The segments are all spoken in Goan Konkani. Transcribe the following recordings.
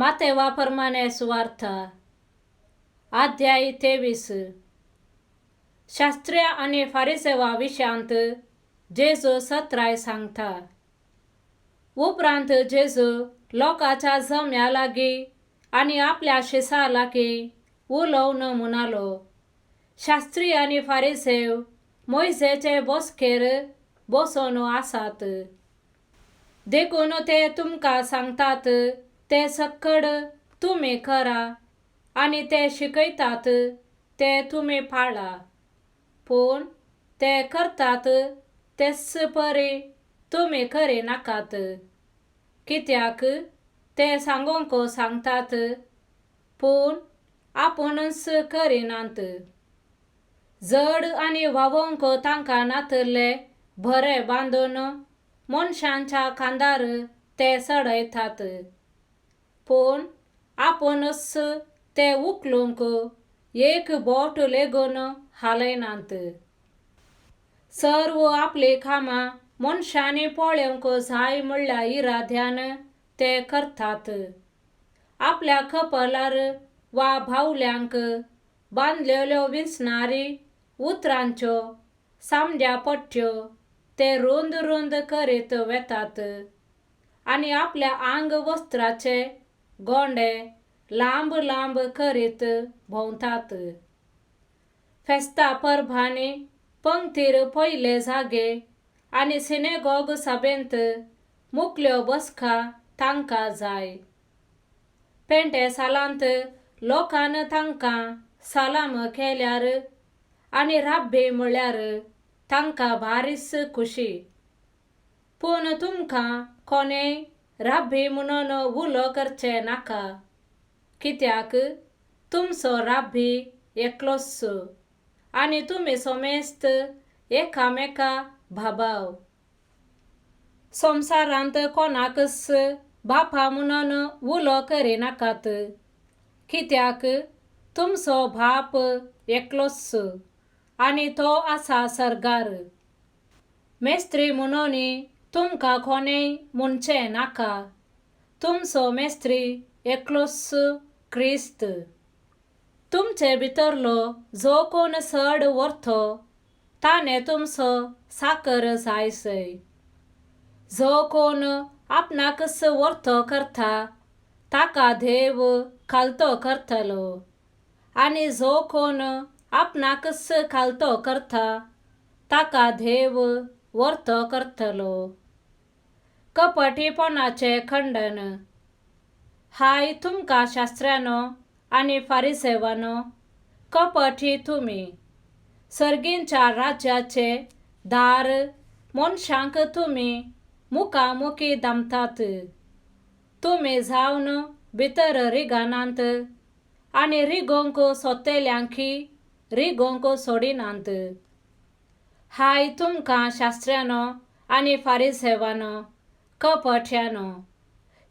मातेवा प्रमाणे सुवार्थ, अध्याय 23. शास्त्र्या आनी फारिसेवा विशयांत जेजू सत्राय सांगता. उपरांत जेजू लोकांच्या जम्या लागीं आनी आपल्या शिसा लागीं उलोवन म्हणालो, शास्त्री आनी फारिसेव मोयजेचे बसकेर बसून आसात, देखून ते तुमकां सांगतात ते सक्कड तुमी करा आनी ते शिकयतात ते तुमी पाळा, पूण ते करतात तेच परी तुमी करिनाकात, कित्याक ते सांगूंक सांगतात पूण आपुणूच करिनात. जड आनी व्हांवूंक तांकां नातले बरे बांदून मनशांच्या खांदार ते चडयतात, पूण आपुणूच ते उखलूंक एक बोट लेगून हालयनात. सर्व आपलीं कामां मनशांनी पळोवंक जाय म्हणल्या इराद्यान ते करतात. आपल्या कपलार वा बावल्यांक बांदलेल्यो विंचणारी उतरांच्यो सामड्या पट्ट्यो ते रुंद रुंद करीत वेतात आनी आपल्या आंग वस्त्राचे गोंडे लांब लांब करीत भोंवतात. फेस्ता परबांनी पंक्तीर पयले जागे आनी सिनेगॉग सभेंत मुकल्यो बसका तांकां जाय. पेंटे सालांत लोकान तांकां सलाम केल्यार आनी राब्बी म्हळ्यार तांकां बारीच खुशी. पूण तुमकां कोणेय राब्बी म्हणून उलो करचें नाका, कित्याक तुमचो राब्बी एकलोच आनी तुमी समेस्त एकामेका भाबाव. संवसारांत कोणाकच बापा म्हणून उलो करिनाकात, कित्याक तुमचो बाप एकलोच आनी तो आसा सर्गार. मेस्त्री म्हणून तुमकां कोणेय म्हणचें नाका, तुमचो मेस्त्री एकलोच क्रिस्त. तुमचे भितरलो जो कोण चड व्हरतो ताणें तुमचो साकर जायसय. जो कोण आपणाकच व्हरतो करता ताका देव खालतो करतलो, आनी जो कोण आपणाकच खालतो करता ताका देव व्हरतो करतलो. कपटीपणाचें खंडन. हाय तुमकां शास्त्र्यानो आनी फारिसेवानो, कपटी तुमी! सर्गींच्या राज्याचे दार मनशांक तुमी मुखामुखी दामतात. तुमी जावन भितर रिगनात आनी रिगोवंक सोदतल्यांकी रिगोवंक सोडिनात. हाय तुमकां शास्त्र्यानो आनी फारिसेवानो, कपट्यानो!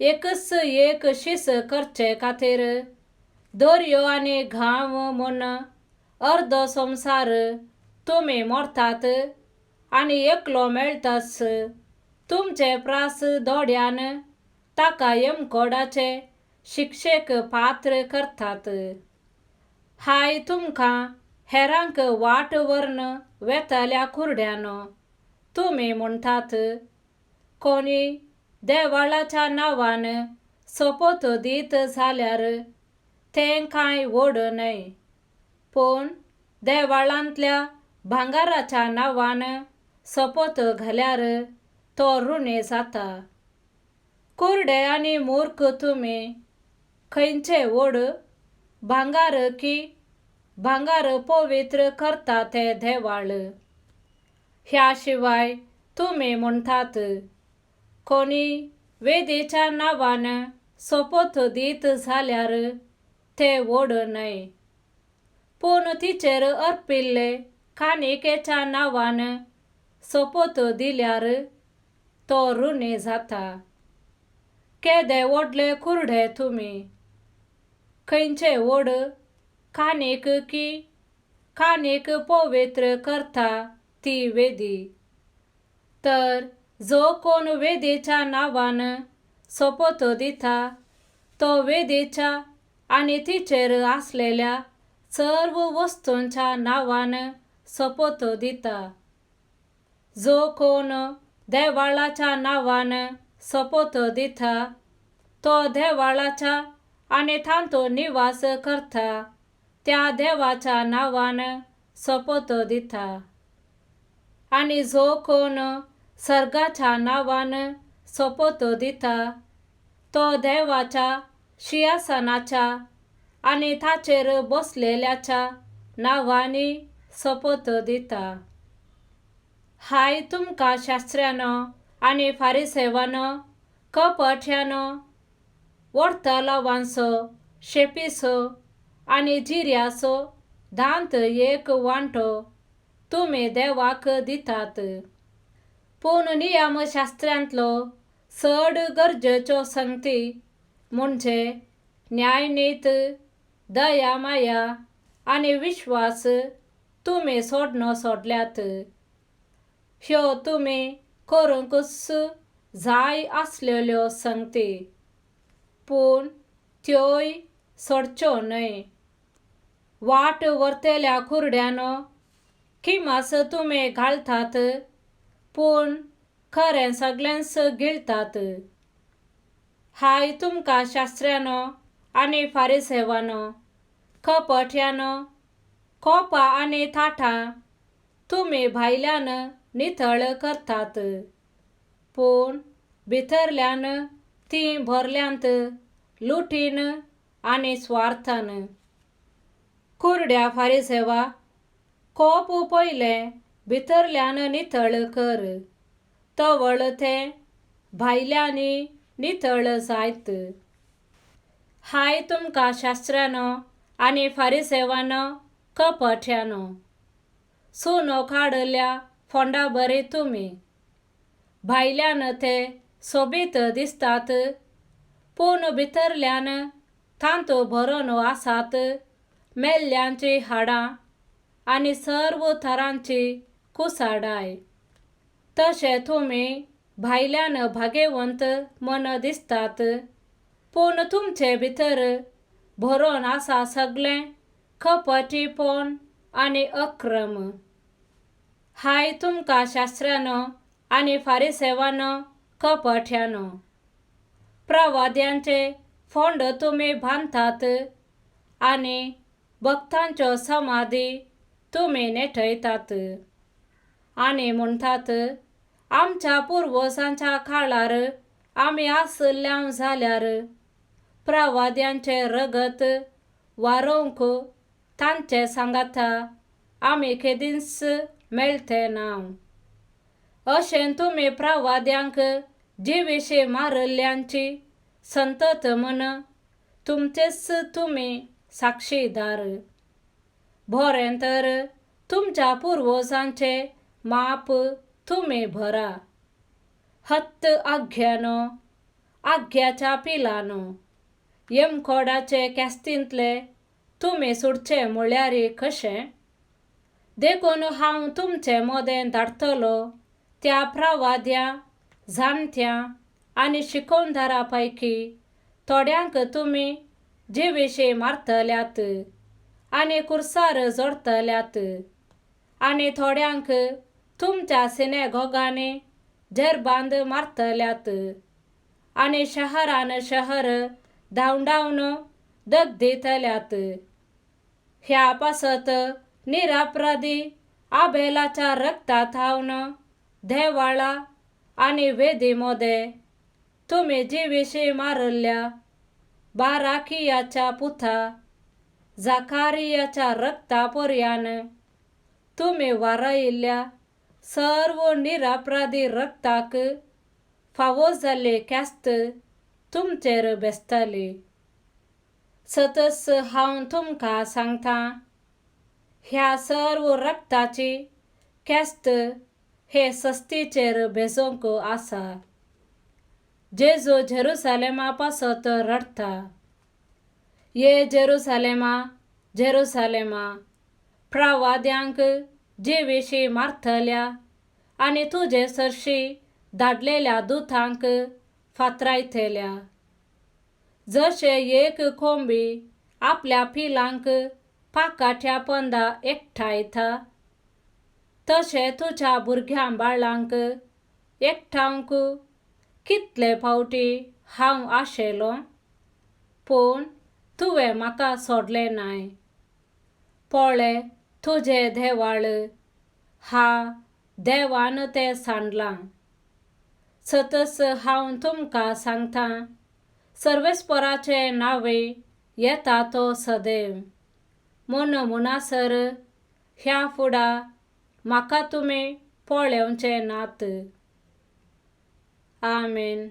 एकच एक शीस करचे खातीर दर्यो आनी गांव म्हूण अर्दो संवसार तुमी मरतात आनी एकलो मेळटाच तुमचे प्रास दोड्यान ताका यमकोडाचे शिक्षेक पात्र करतात. हाय तुमकां हेरांक वाट व्हरून वेतल्या कुरड्यानो! तुमी म्हणटात, कोणी देवाळाच्या नांवान सोपोत दीत जाल्यार तें कांय व्हड न्हय, पूण देवाळांतल्या भांगराच्या नांवान सोपोत घाल्यार तो ऋणी जाता. कुरडे आनी मूर्ख तुमी! खंयचें व्हड, भांगर की भांगर पवित्र करता तें देवाळ? ह्या शिवाय तुमी म्हणटात, कोणी वेदीच्या नांवान सोपोत दीत जाल्यार तें व्हड न्हय, पूण तिचेर अर्पिल्ले काणिकेच्या नांवान सोपोत दिल्यार तो ऋणी जाता. केदे व्हडले कुरडे तुमी! खंयचें व्हड, काणीक की काणीक पवित्र करता ती वेदी? तर जो कोण वेदीच्या नांवान सोपोत दिता तो वेदीच्या आनी तिचेर आसलेल्या सर्व वस्तूंच्या नांवान सोपोत दिता. जो कोण देवाळाच्या नांवान सोपोत दिता तो देवाळाच्या आनी तांतू निवास करता त्या देवाच्या नांवान सोपोत दिता. आनी जो कोण सर्गाच्या नांवान सोपोत दिता तो देवाच्या शिंयासनाच्या आनी ताचेर बसलेल्याच्या नांवांनी सोपोत दिता. हाय तुमकां शास्त्र्यानो आनी फारिसेवानो, कपट्यानो, वर्तलावांचो शेपीचो आनी जिऱ्याचो दांत एक वांटो तुमी देवाक दितात, पूण नियमशास्त्रांतलो चड गरजेच्यो संगती म्हणजे न्यायनीत, दया माया आनी विश्वास तुमी सोडणो सोडल्यात. ह्यो तुमी करूंकच जाय आसलेल्यो संगती, पूण त्योय सोडच्यो न्हय. वाट व्हरतल्या कुरड्यानो, किमास तुमी घालतात, पूण खरें सगळेंच गिळतात. हाय तुमकां शास्त्र्यानो आनी फारिसेवानो, कपट्यानो, कोपां आनी ताटां तुमी भायल्यान नितळ करतात, पूण भितरल्यान तीं भरल्यांत लुटीन आनी स्वार्थान. कुरड्या फारिसेवा, कोप पयलें भितरल्यान नितळ कर, तवळ तें भायल्यानी नितळ जायत. हाय तुमकां शास्त्र्यानो आनी फारिसेवानो, कपट्यानो, सुनो काडल्या फोंडा बरी तुमी. भायल्यान ते सोबीत दिसतात, पूण भितरल्यान तांतू भरून आसात मेल्ल्यांची हाडां आनी सर्व तरांची कुसाडाय. तशें तुमी भायल्यान भागेवंत म्हण दिसतात, पूण तुमचे भितर भरून आसा सगळें कपटीपण आनी अक्रम. हाय तुमकां शास्त्र्यानो आनी फारिसेवानो, कपट्यानो, प्रवाद्यांचे फोंड तुमी बांदतात आनी भक्तांच्यो समाधी तुमी नेटयतात आनी म्हणटात, आमच्या पुर्वजांच्या काळार आमी आसल्या जाल्यार प्रवाद्यांचें रगत वारोवंक तांचे सांगाता आमी केदींच मेळटे ना. अशें तुमी प्रवाद्यांक जिविशी मारिल्ल्यांची संतत म्हण तुमचेच तुमी साक्षीदार. बरें तर तुमच्या पुर्वजांचे माप तुमी भरा. हत्त आज्ञानो, आज्ञाच्या पिलानो, यमकोडाचे कॅस्तींतले तुमी सुटचे म्हळ्यार कशें? देखून हांव तुमचे मदें धाडटलो त्या प्रवाद्या, जाणट्या आनी शिकोवणदारा पैकी थोड्यांक तुमी जिविशी मारतल्यात आनी कुर्सार जोडटल्यात आनी थोड्यांक तुमच्या सिनेगोगांनी जेरबांद मारतल्यात आनी शहरान शहर धांवडावन दगदितल्यात. ह्या पासत निरापराधी आबेलाच्या रक्ता थावन देवाळा आनी वेदी मोदे तुमी जिविशी मारिल्ल्या बाराकियाच्या पुता जाकारियाच्या रक्ता पर्यान तुमी वारयिल्ल्या सर्व निरापराधी रक्ताक फावो जाल्ली ख्यास्त तुमचेर बेसतली. सतच हांव तुमकां सांगता, ह्या सर्व रक्ताची ख्यास्त हे सस्तीचेर बेजोवंक आसा. जेजू जेरुसालेमा पासत रडटा. ये जेरुसालेमा, जेरुसालेमा, प्रवाद्यांक जिविशी मारतल्या आनी तुजे सरशी धाडलेल्या दुतांक फातरायतल्या. जशें एक कोंबी आपल्या पिलांक पाकाट्या पंदा एकठांयता, तशें तुज्या भुरग्यां बाळांक एकठांवक कितले फावटी हांव आशेलों, पूण तुवें म्हाका सोडलें नाय. पळय तुजें देवाळ, हा देवान तें सांडलां. सतस हांव तुमकां सांगतां, सर्वेस्पराचें नांवें येता तो सदैव. म्हूण म्हणसर ह्या फुडा म्हाका तुमी पळोवचे नात. आमेन.